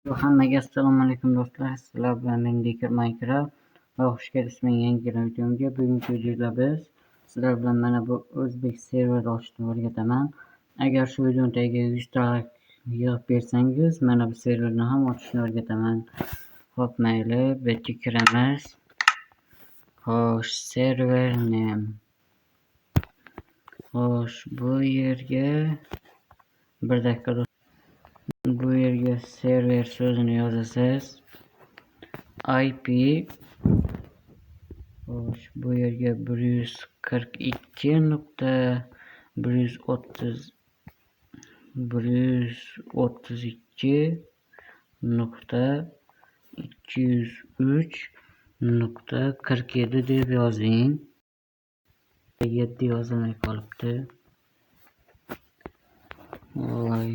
Hammaga assalomu alaykum do'stlar. Sizlar bilan men Diker Minecraft va xush kelibsiz mening yangi videomga. Bugungi videoda biz sizlar bilan mana bu o'zbek server ochishni o'rgataman. Agar shu videoni tagiga 100 ta like yig'ib bersangiz, mana bu serverni ham ochishni o'rgataman. Xo'p, mayli, bu yerga kiramiz. Xo'sh, server name. Xo'sh, bu yerga bir daqiqa. Bu yerga server so'zini yozasiz. IP. Xo'sh, bu yerga 142.130 132.203.47 deb yozing. 7 yozilmay qolibdi. Voy.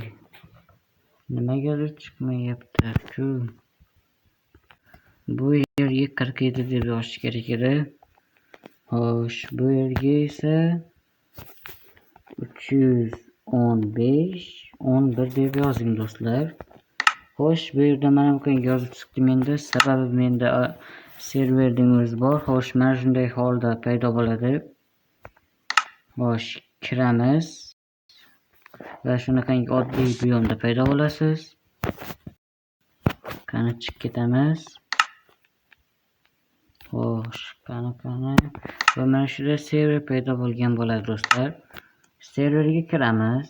Nimagadir chiqmayapti-ku. Bu yerga 47 deb yozish kerak edi. Xo'sh, bu yerga esa 315 11 deb yozing do'stlar. Xo'sh, bu yerda mana bu yozib chiqdi menda. Sababi menda serverning o'zi bor. Xo'sh, mana shunday holda paydo bo'ladi. Xo'sh, kiramiz. Va shunaqangi oddiy buyumda paydo bo'lasiz. Qani chiqib ketamiz. Xo'sh, qani. Va mana shu yerda server paydo bo'lgan bo'ladi do'stlar. Serverga kiramiz.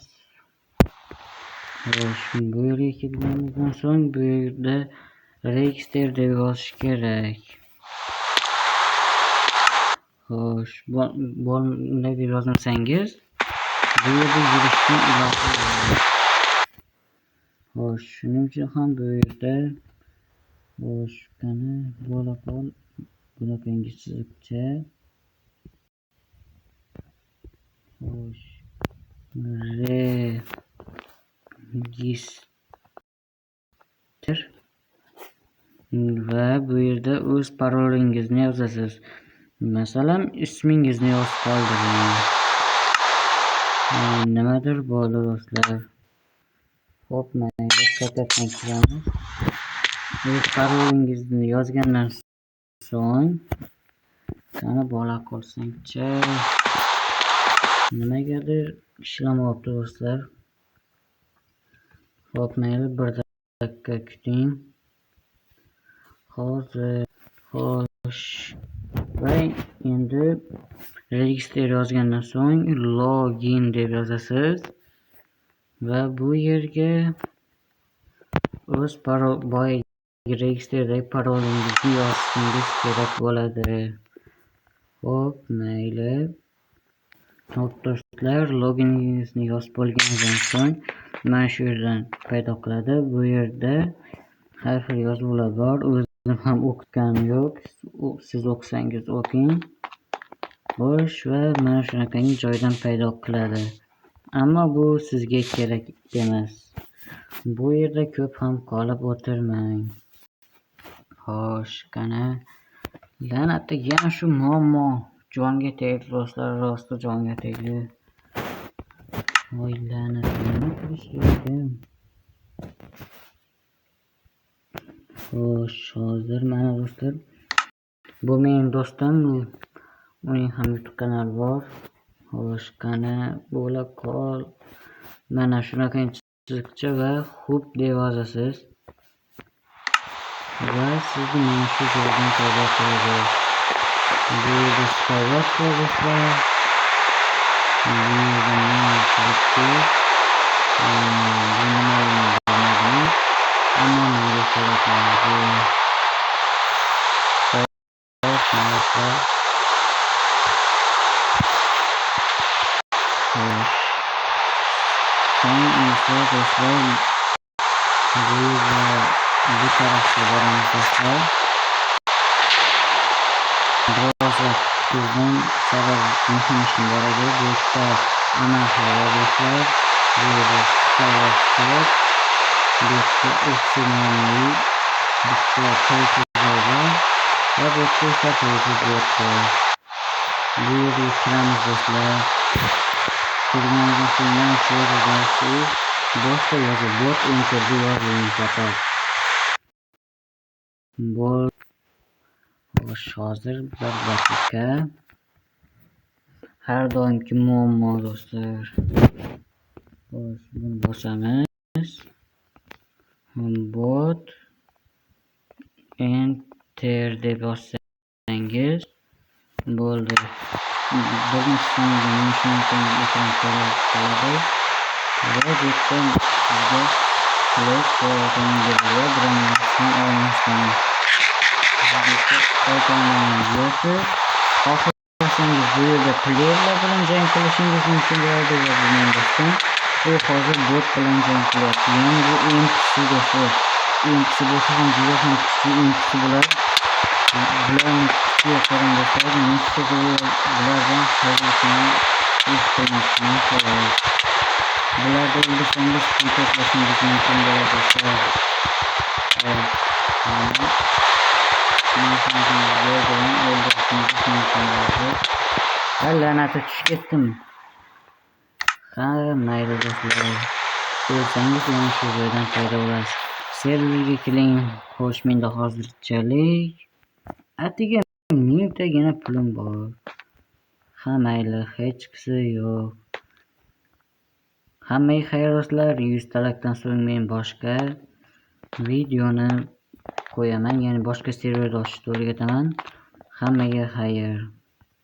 Xo'sh, bu yerga kirganimizdan so'ng bu yerda register deb yozish kerak. Xo'sh, bunday deb yozmasangiz bu yerda yurishning iloji yo'q. Xo'sh, shuning uchun ham bu yerda xo'sh, qani bo'la qol bunaqangi chiziqcha. Xo'sh, register va bu yerda o'z parolingizni yozasiz. Masalan, ismingizni yozib qoldiring. Nimadir bo'ldi do'stlar. Xo'p, mayli, qaytadan kiramiz. O'z parolingizni yozgandan so'ng qani bola qolsangchi. Nimagadir ishlamayapti do'stlar. Xo'p, mayli, bir daqiqa kuting. Hozir, xo'sh. Va endi register yozgandan so'ng login deb yozasiz. Va bu yerga o'z boyagi registerdagi parolingizni yozishingiz kerak bo'ladi. Xo'p, mayli. Xo'p do'stlar, loginingizni yozib bo'lgandan so'ng mana shu yerdan paydo qiladi. Bu yerda har xil yozuvlar bor. O'zim ham o'qitganim yo'q. Siz o'qisangiz o'qing. Xo'sh, va mana shunaqangi joydan paydo qiladi. Ammo bu sizga kerak emas. Bu yerda ko'p ham qolib o'tirmang. Xo'sh, qani. La'natda yana shu muammo jonga tegdi do'stlar, rosti jonga tegdi. Voy la'nat, nima qilish kerak? Xo'sh, hozir mana do'stlar, bu mening do'stim, uning ham YouTube kanali bor. Xo'sh, qani bo'la qol. Mana shunaqa chiziqcha va hub deb yozasiz. Va sizni mana shu joydan paydo qiladi. Bu yerda Skywars bor do'stlar. Bu yerda mana chiziqcha. Bu nima bilmadim. Ammo menga kerak emas bu. Xo'sh, do'stlar. Xo'sh. So'ng esa do'stlar, bu yerda bu tarafga boramiz do'stlar. Biroz vaqt kutdim, sababi muhim ishim bor edi. Bu yerda anarxiya bor do'stlar. Bu yerda Skywars bor. Bu yerda FC nomli bitta PvP joy bor. Va bu yerda esa PvP bot bor. Bu yerga kiramiz do'stlar. Kirganimizdan so'ng mana shu yerda boshda yozib bot enter deb yozing faqat. Bo'ldi. Xo'sh, hozir bir daqiqa. Har doimgi muammo, do'stlar. Xo'sh, buni bosamiz. Bot enter deb yozsangiz bo'ldi. Bir necha soniyada mana shunaqa ekran qoladi va bu yerda sizga play beradi va birontasini olmasdan yoki xohlasangiz bu yerda playerlar bilan jang qilishingiz mumkin bo'ladi. Va bu mening do'stim, u hozir bot bilan jang qilyapti, ya'ni bu NPC, do'stlar. NPC bo'lsa ham, juda ham kuchli NPC bular. Bularni kuchiga qarang, do'stlar. Nechta bulardan hozirgina ish qilmoqchiman, xolos. Bularni o'ldirsangiz, pul to'plashingiz mumkin bo'ladi, do'stlar. Xo'sh, mana shunaqa yo'l bilan o'ldirishingiz mumkin bo'ladi. Ha, la'nati, tushib ketdim. Ha, mayli, do'stlar, o'lsangiz, yana shu joydan paydo bo'lasiz. Serverga keling. Xo'sh, menda hozirchalik atigi 1000 tagana pulim bor. Ha, mayli, hechqisi yo'q. Hammaga xayr, do'stlar. 100 ta laykdan so'ng men boshqa videoni qo'yaman, ya'ni boshqa serverda ochishni o'rgataman. Hammaga xayr.